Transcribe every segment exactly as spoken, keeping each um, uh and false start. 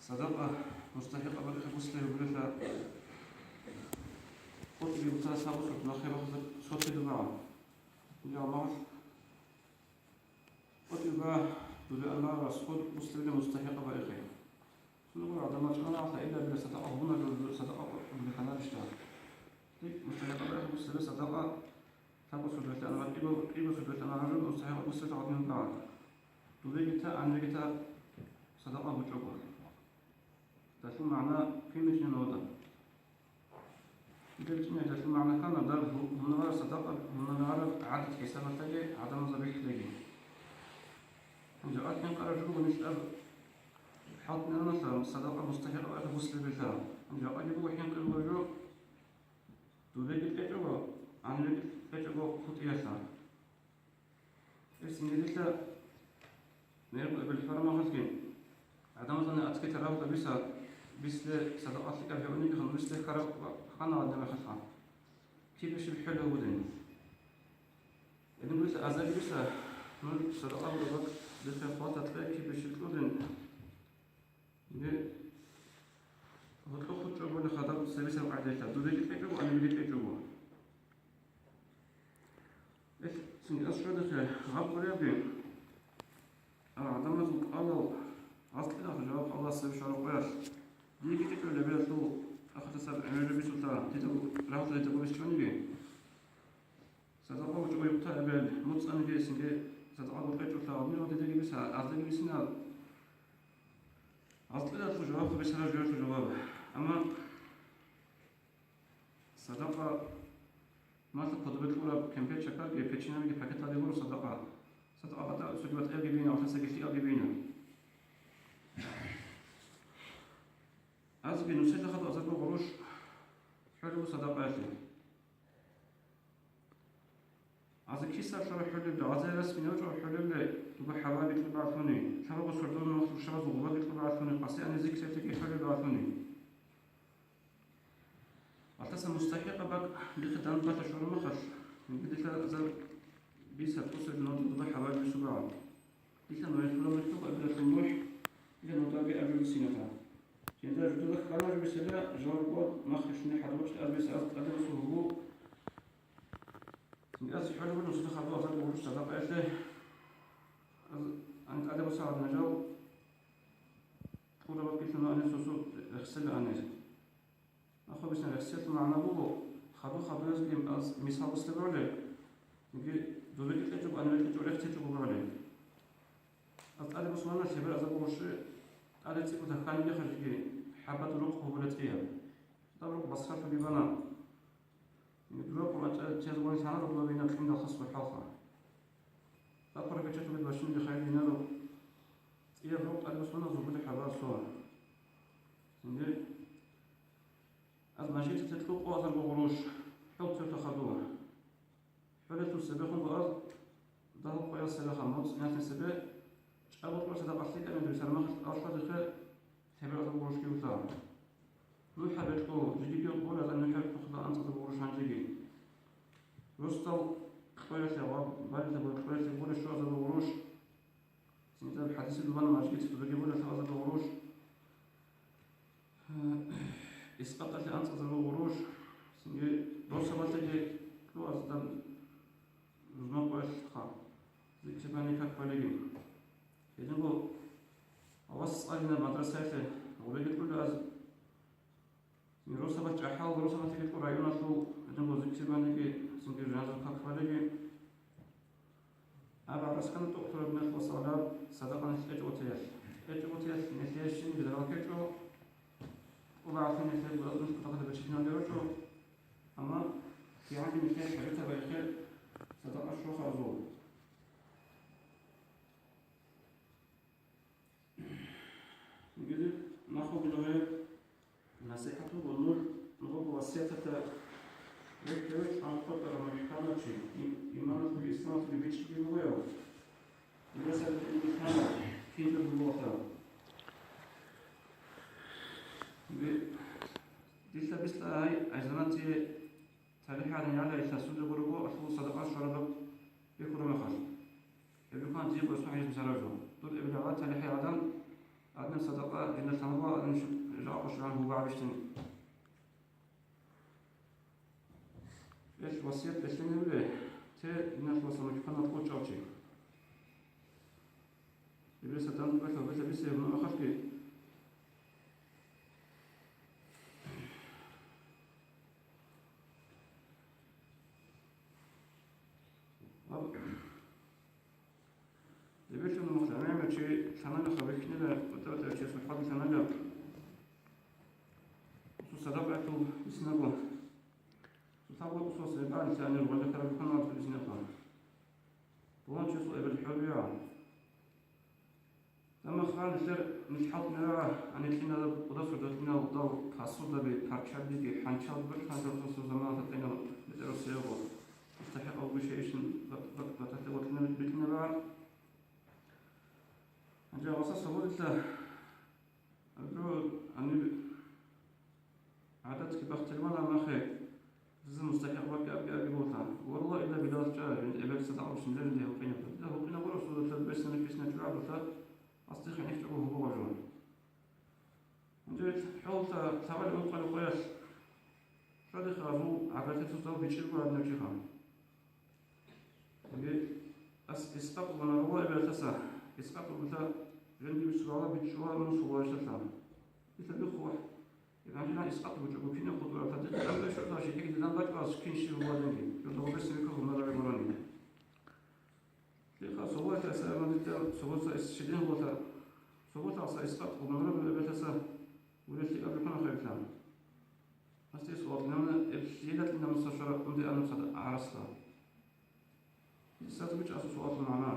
Садакъа мустахӀикъаб рахъе буслеб бугелъа, къотӀиги бутара сабусурт нахъе бахъуса сорти дугӀа. Ил гьалмагъалъ къотӀига дуде амарас хъуд буслебилан мустахӀикъаб рахъе. Сунагур гӀадамал чӀвана гьалъа ила била садакъа гьуна жо садакъа къотӀиги ханабищ дагь. Дик мустахӀикъаб рахъе буслебе садакъа Тапосулъан ва кӀибо-, кӀибосулъан гьарун мустахӀикъ буссалъ гьадин бан. Дубеги та, анреги та садакъа гьучӀого. Далъул магӀна кин бицунеб гьода. Кин бицунеб далъул магӀна ккана, даб гьу-, гьунагьараб садакъа, гьунагьараб гӀадат хӀисабалъаги гӀадамазда бихьулеги. Гьанже акӀ хӀинкъараб жо буго нилъ аб хӀалтӀинароналъа садакъа мустахӀикъ рахъе буслебилан. Гьанже акъги буго хӀинкъи буго жо, дубеги кьечӀого, анреги кьечӀого хутӀиялъа. Гьесинги дилъа мегӀерго эбел хӀварамахалъги, гӀадамазда аскетараб гьабиса, бислъе садакъа лъикӀаб гьабунигиха, нуж бислъе хьараб хана гьадинаб мехалъха. Кибе щиб хӀолеб гьабудин? Гьедин гурелъа азариб биса, нуж садакъа гьабураб бакӀ дихъе хваталъе кибе щиб кьурин? Гье, гьоркьохъ хутӀчӀого хадаб цебесеб къагӀидаялъ, дубеги кьечӀого, анреги кьечӀого. Эх, цинги ас щведухъе, гьаб гуребги, а, гӀадамазул кӀалал гьаз кьедахъ жаваб Аллагьас цебе щвараб къоялъ. Диеги кьечӀо лебелалъул ахирисаб гӀемераб бицулъа, дида рагьулъа дида гурищ чӀониги. Садакъа гьучӀого юхътараб гьел, муцӀаниги гьесинги садакъа гьукъечӀолъа, гьанив гьадидаги биса, аздаги бисинаб. Гьаз кьедалъул жаваб бисара жуялъул жаваб. Амма садакъа малъа кодобе кьураб кемпер-чакарги, печеньги пакеталде гуро садакъа. Садакъа батӀа цоги батӀиябги бина, ватасаги лъиялги бина. Азги нусилда хадуб азарго гъурущ хӀолебу садакъаялъе. Аза кисалъура хӀолеб, гъазарас минавчӀо хӀолеб, дуба хӀабаби кьурбагӀлъуни, лъабабго сордон махлук шабаз гъубаги кьурбагӀлъуни, къасиани зикрилъиги хӀолеб багьлъуни. Ватаса мустахӀикъаб бакӀ дихъе данбалъа щвараб махалъ, гьеб дилъа азар биса тӀусаб нодул дуба хӀабаби бисурбагӀан. Дилъа нухӀ лъугьа-, нухӀ лъугьа-, абилалъул нухӀ, дилъа нудабги абилалъул сината. Жинда жудуда хьана жо бисела, жаваб ва махъ рещтӀине хӀадурабщинаб аз бис аз тӀаде босун буго. Аз хӀолеб нусида хадув азарго гъурущ садакъаялъе. Аз ан тӀаде босагӀат нажал кьураб бакӀилъун ани сусу рехсела ани. Ахъо бисна рехселъул магӀна буго, хадув-хадуязги аз мисал босде бегӀулеб, яги дубеги кьечӀого, анреги кьечӀого, рехсечӀого бегӀулеб. Аз тӀаде босуна лъебер азарго гъурущ, тӀаде цӀикӀкӀун хьанигеха жеги, хӀабат рукъ гьобула цӀияб. Даб рукъ басралъуги бана. Дураб къурбанчӀа чияз гъунилъана рукъ бабина кьиндал хасго хӀалха. Дакъура печаталги бащинги хайринаро. ЦӀияб рукъ тӀаде босуна зугьуди хӀабар сон. Цинги аз мажгиталъе кьукъу азарго гъурущ, хӀул цоялъ хадула. ХӀолелъул цебехун бугеб дагьаб къоял сабаха моцӀ нахъе цебе чӀаго кьураб садакъа лъикӀаб мехалъ сармахъ алъадихъе лъебераб гъурущги вуса. НухӀа бекьу, жидеги гъурала нухӀа бекьухъ анцӀазаб гъурущ гьанжеги. Росдал кьоялъе ва балилъа кьоялъе гъурищ щуазаб гъурущ. Цинги хӀадисалда бана мажгит цоги бугеб лъабазаб гъурущ, искъаталъе анцӀазаб гъурущ, цинги росабалъеги кьуазда рузман къоялъха, зикрибани как балигин. Гьединго вас цӀалина мадрасаялъе гъуреги кьула аз. Росабат чӀахӀал, росабатги кьу районалъул гьединго зикрибаниги, цинги жаназа как балеги. Аб гӀараскана тӀокӀ тураб мехалъ ва сагӀлаб садакъа нилъ кьечӀо гъотиялъ. КьечӀо гъотиялъ нилъее щин бизарал кьечӀо, тӀубагӀалъун нилъее гуратӀун хутахъалда бачилъиналде рачӀо, амма кигӀанги нилъее хӀажатаб байхъе садакъа щваха азул. Гьедин нахъ буго нужее насихӀат буго, нуж нужерго васияталда рехь гьечӀо анкъотӀараб мухӀканав чи, им-, иманалъуги исламалъуги бичӀчӀиги бугев, динасаби кин вихьана, кин жо бугоха. Ди-, дилъа бицла гьай, гьай заман цӀие ТалихӀ гӀадин яла илъа сунда гурого алъул садакъа щвараб бихьура мехалъ. Гьеб бихьун дие босун гьаниб бисаражо. Дур эбел-авал талихӀи гӀадан Гьадинаб садакъа жинда лъанго, гьадин жакъа щван гьуба гьабищин. Ил васият бихьинабе, те инахлъуса мухӀканат къочӀав чи. Ибриса данде бахъал бетӀер бисе гьунамахалъги. Дебелъун мухъ гӀемер чи лъаналаха бихьинила, бутӀа-бутӀа чи сухӀбат лъанала. Цо садакъаялъул бисинаго. Цо лъабго кӀусалъ ребаан лъанир гъолда караб бухӀун вацӀцӀу бисинаб. Дулан число эбел хӀурбигӀан. Дамахъан нилъер нилъ хӀалтӀинарагӀа, гьанилъинал кӀудас гьудалъинал дал пасудаби, парччабиги, хӀанчал бухӀ хӀанчал тусул заманалда тӀинал бетӀерусиялъул мустахӀикъав вугищейищин бат-, бат-, баталъе вокьинаб-, бикьинабагӀан. Гьанже гъоса сабурлъа абуру гьаниб гӀадатги бахтилмана нахъе, риза мустахӀикъ бакӀи абги абги богьлъан. Валлагь, илла билалъ чӀа, эбел садакъа бушинчӀарин дие гьукъинаб. Дида гьукъинаб гуро, цо дулъа бесана писна чугӀабулъа, асди хӀинихъ чӀого гьобо гъажун. Гьанже хӀолта лъабали ункъали къоялъ щвадихъе гьазул гӀагарлъи цоцал бичӀчӀи буго гьадинав чиха. Ас Искъат гъунарулла эбелалъаса, Искъат гъунарулла жинди бицунала бичӀчӀула мун сугъуялъалъан. Дида бихъула, гьанжинан Искъат бучӀого кинаб хутӀураб, гьадин гьанже щвезаб жигьиги дидан бачӀарас кин щив гьуладинги, жо дагъбесеб бихьа гьунараб гъурони. Лихъа сугъуялъаса гьанже дида сугъуца ис-, щидин гъула, сугъуялъаса Искъат гъунарулла эбелалъаса урелъи абухъуна хайрилъан. Гьасде суал, лъимана, лъида лъимана муса швараб унде анаб сад гӀарасла? Дица гьабичӀо асул суалалъул магӀна.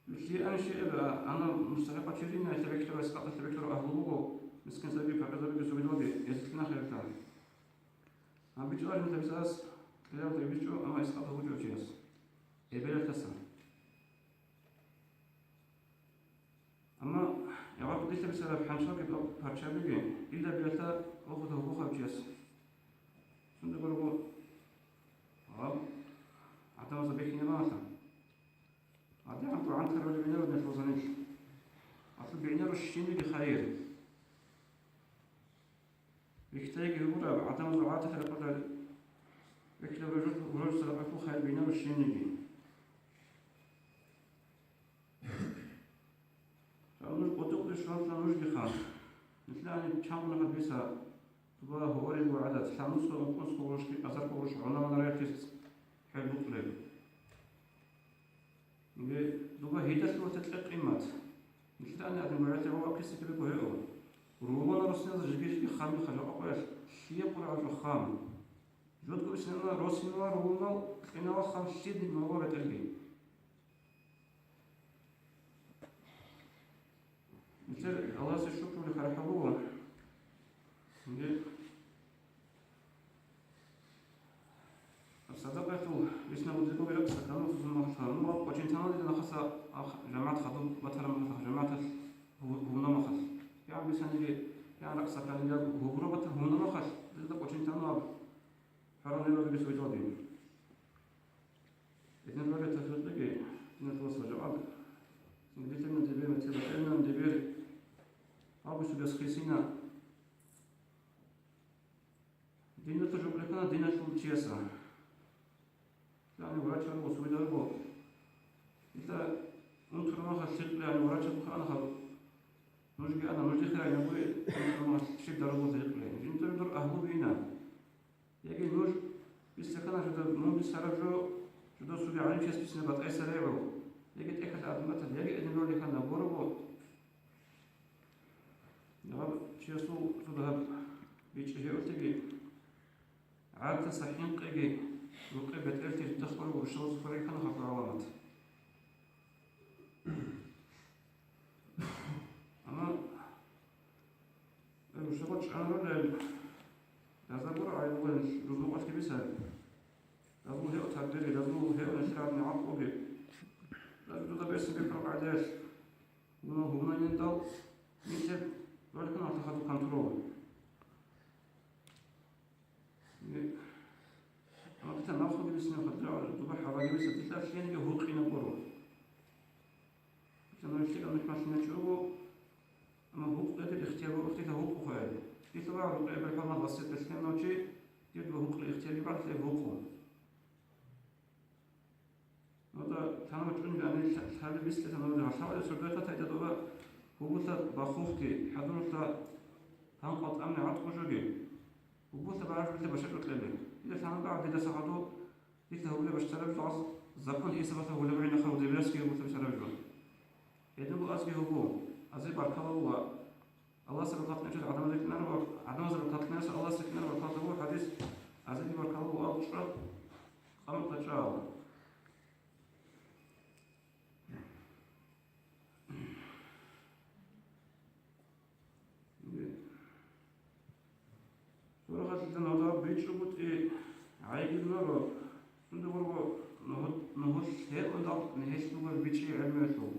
Лъида анищи эб, ана мустахӀикъав чи рина, лъебекьлъарав, Искъаталъ лъебекьлъарав агьлу буго, мискинзаби, пакъирзабиги сугидалги, гьезулъина хирилъан. ГьанбичӀо арин гьабизе ас, кьелалда бичӀчӀо, амма Искъаталъ бучӀев чияс. Эбелалъаса. Амма гьаб дилъ бицараб хӀанчалги парччабиги, илла биялъа вохуда гьобохъав чияс. Сунда гурого гьаб гӀадамазда бихьинеб аналъа. ГӀадамазда гӀантарали бинародни лъозанил. Алъу бигӀнару щинниги хайир. Вихьтайги гьугураб, гӀадамазул гӀадаталъе рекъолда вихьулеб ружу-, ружусараб бакӀул хайир бигьинаро щинниги. Нуж къотӀукъ бищунлъа нужги хан. Нилъани чанго нахъа биса, дуба гьорилго гӀадат, лъабнусго, ункънусго гъурущги, азарго гъурущ гӀунаманараяхъес хӀел букӀулеб. Дуба гьидалъуватӀа кье къимат. Нилъерани гьадин гурелъе гьавахъисе кибего гьео. Рулона росиназда жиги-жиги хам мехалъ гьаб къоялъ лъие къургӀал жо хам? Жодго росинала, росинала рулунал кьинала хам лъиди нугӀа ретӀелги. Нилъер Аллагьасе шукрули харахӀал буго. Гьанже садакъаялъул бицунеб буго саканал сузумалъа. Ну, къочинтанал дида нахъаса ах-, жамагӀат хадуб батараб мехалъ, жамагӀаталъ гьу-, гьунамахалъ. Я бицаниги, я ракӀ саканиги гьобураб батан гьунамахалъ, дида къочинтанал гьарунел вугес витӀаби. Гьединлъидал тавфикъги, гьединлъидал сажагӀат, гьединлъидал дибир, метер батӀинан дибир, августалъ хисина. Диналъул жо кьекана диналъул чияса. Яни врач гьарго, суйдарго. Ида унтурамаха лъикъ, яни врач гьарго хана хаб. Нужги ана, нужги хирай набури, унтурамаха лъикъ дарго лъикъ. Жинтури дур агьлу бина. Яги нуж бицахъана жуда мун бицараб жо, жуда суги гӀалимчияс бицина батӀайса регӀу, яги тӀехьалъ адматал, яги эдинролихьана борого. Гьаб чиясул цо дагьаб бичӀчӀи гьевлъиги, гӀартаса хӀинкъиги, рукъи бетӀерлъи жинда хураб рушалаз хурихьана халкъ гӀаламат. Амма рушабал чӀванарулел, дазабур гӀайбугел рузмукъалъги бисаби. Дазул гьев тадбири, дазул гьев нилъерабни гӀакълуги. Дазу дуда берсин бихьараб гӀадиялъ, гьуна-, гьунанидал нилъер роликун алтахадул контрол. Амма дица нахъуги бицина, хадра дуба хӀабаги бица, дица лъенги гьукъинаб гуро. Дица нахъе га нухмалъиначӀого, ХӀурмат, васият бетӀер гьечӀев чи, дирго гьукъи ихтияр бакӀалде гьукъу. Нуда танва чӀунилани лъали бислъиса нуда гьалъавалде сурдата тайда доба гьугьулъа бахухги, хӀадурулъа гьанкъал тӀамни гӀатӀ божоги, гьугьулъа багьажулъа башакьукьеби. Дида лъана багьа дидаса хадуб, дида гьугьулеб башцараб жо, закон хӀисабалъа гьулеб гӀинахъав дебирасги гьугьулъа башараб жо. Гьединго азги гьугьу, азе баркала буго. Аллагьас рахъалъничӀел гӀадамал рикӀкӀинаро ва гӀадамаз рахъалънияса Аллагьас рикӀкӀинаро баркаллъун буго хӀадис, азиги баркаллъун буго абу чӀвал, къамат бачӀал. Сурахъалъ нодаб бичӀчӀугутӀи гӀайгиларо, сунда гъорго нугьу-, нугьулъ гьелъул нугьулъ бугеб бичӀчӀи гӀемерлъул.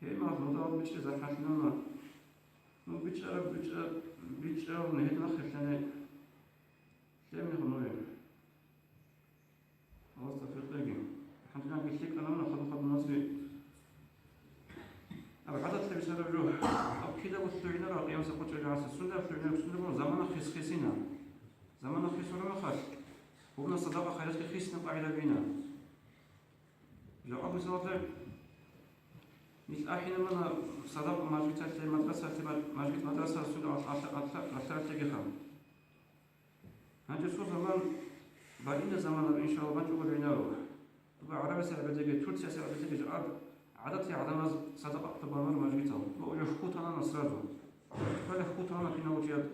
Гьеб мехалъ нодаб бичӀчӀи захӀмалъинана. Ну, бичӀчӀараб, бичӀчӀа-, бичӀчӀараб гьединахъе лъене, лъене гьунуре. Аллагьас тавфикъ кьеги. ХӀанчӀинабги лъикӀанавна хадуб-хадуб назги. Аб гӀадат лъабисараб жо. Аб кидаго лъугӀинарал къиямасеб къо чӀегӀасе. Сунда лъугӀинараб, сунда замана хис-хисина. Замана хисураб мехалъ, гьеб садакъа-хайратги хисна къагӀида бина. Жакъа мисалалъе, нилъ ахӀинабана садакъа мажгиталъе, мадрасалъе, мажгит-мадрасалъе сунда алъ-, алъ-, алъ-, алъ-, алъ-, Гьанже цо заман, баина замана, иншаллагь, бачӀого гӀинаро. Дуба ГӀарабиясе гӀебедеги, Турциясе гӀебедеги жакъа гӀадатги гӀадамаз садакъа кьабанар мажгитал. Ва уже хутанана сразу. Квала хутанана киналго чияд,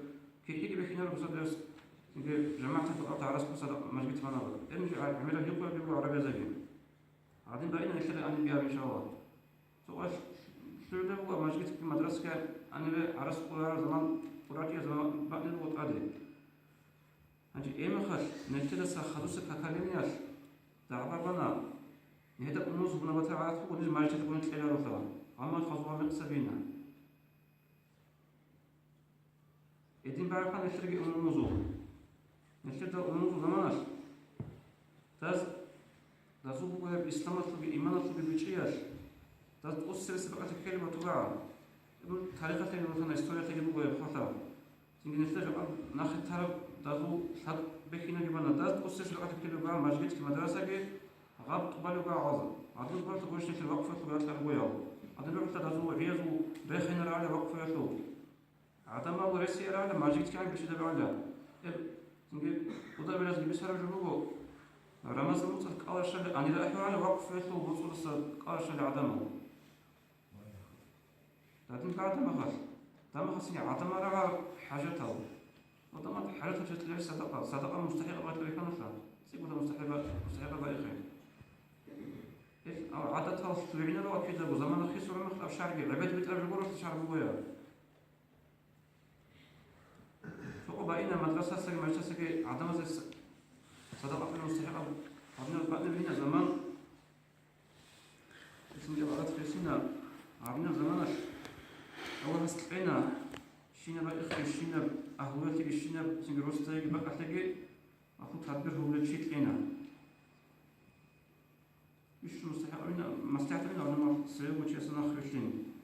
кихӀиги бихьинаро бусадерс, цинги жамагӀаталъул абда гӀараскун садакъа мажгит банала. Гьеб жо гӀемераб гьикъураби буго гӀарабиязеги. Гьадин баина нилъеда гьаниб биаб, иншаллагь. Цо къоялъ лъугӀулеб буго мажгитги мадрасаги гьанибе гӀарац къурараб заман, къурачӀияб заман бакӀнилеб буго тӀаде. Гьанже гьеб мехалъ нилъедаса хадусеб поколениялъ дагӀба бана, нилъеда умумузул гьунабатал гӀадат буго, ниж мажгиталъ гъуниб кьеларулъа, амма хазула мекъса бина. Гьедин багӀараб нилъерги умумузул. Нилъеда умумузул заманалъ даз, дазул буго гьеб исламалъулги иманалъулги бичӀчӀиялъ, даз тӀоцебесеб бакӀалъе ккелеб батугӀа. Ну, тарихалъеги букӀана, историялъеги буго гьеб хвалъа. Цинги нилъеда жакъа нахъе тараб дазул лъаб бихьинаги бана, даз тӀоцебесеб бакӀалъе ккелеб буго мажгитги мадрасаги, гъаб тӀубалеб буго гьез. Гьадин гурелъул гурищ нилъер вакъфуялъул ракьалъ буго гьеб. Гьадин гурелъул дазул гӀиязул рехинарал вакъфуялъул. ГӀадамал ресиарал мажгитги гьаниб бищидаб гӀала. Гьеб, цинги, кӀудаб беразги бицараб жо буго, Рамазан моцӀалъ кӀаларщали анира ахӀи гӀала вакъфуялъул боцӀуласа кӀаларщали гӀадамал. Гьадин гӀадамахъалъ, гӀадамахъалъ цинги гӀадамал рагӀа хӀажатал. ГӀадамал хӀажатал чилъи садакъа, садакъа мустахӀикъаб батӀа бихьаналъа, цӀикӀкӀуна мустахӀикъаб, мустахӀикъаб байихъе. Ил, ав гӀадатал лъугӀинаро акидаго замана хисураб мехалъ аб шарги, гӀебед битӀараб жо гурелъул шар бугоя. Цо къо баина мадрасасаги, мажлисасаги гӀадамазе с-, садакъа кьуна мустахӀикъаб гьабунаб бакӀнилеб гьина заман. Исмияб гӀадат хисина гьабунаб заманалъ Аллагьас кьена, щинаб бакӀихъе, щинаб агьлуялъеги, щинаб цинги росдайги бакӀалъеги аху тадбир гьабулев чи кьена. Иш мустахӀикъабина, маслихӀатабина гӀадамал, цевего чияса нахъ вилълъин.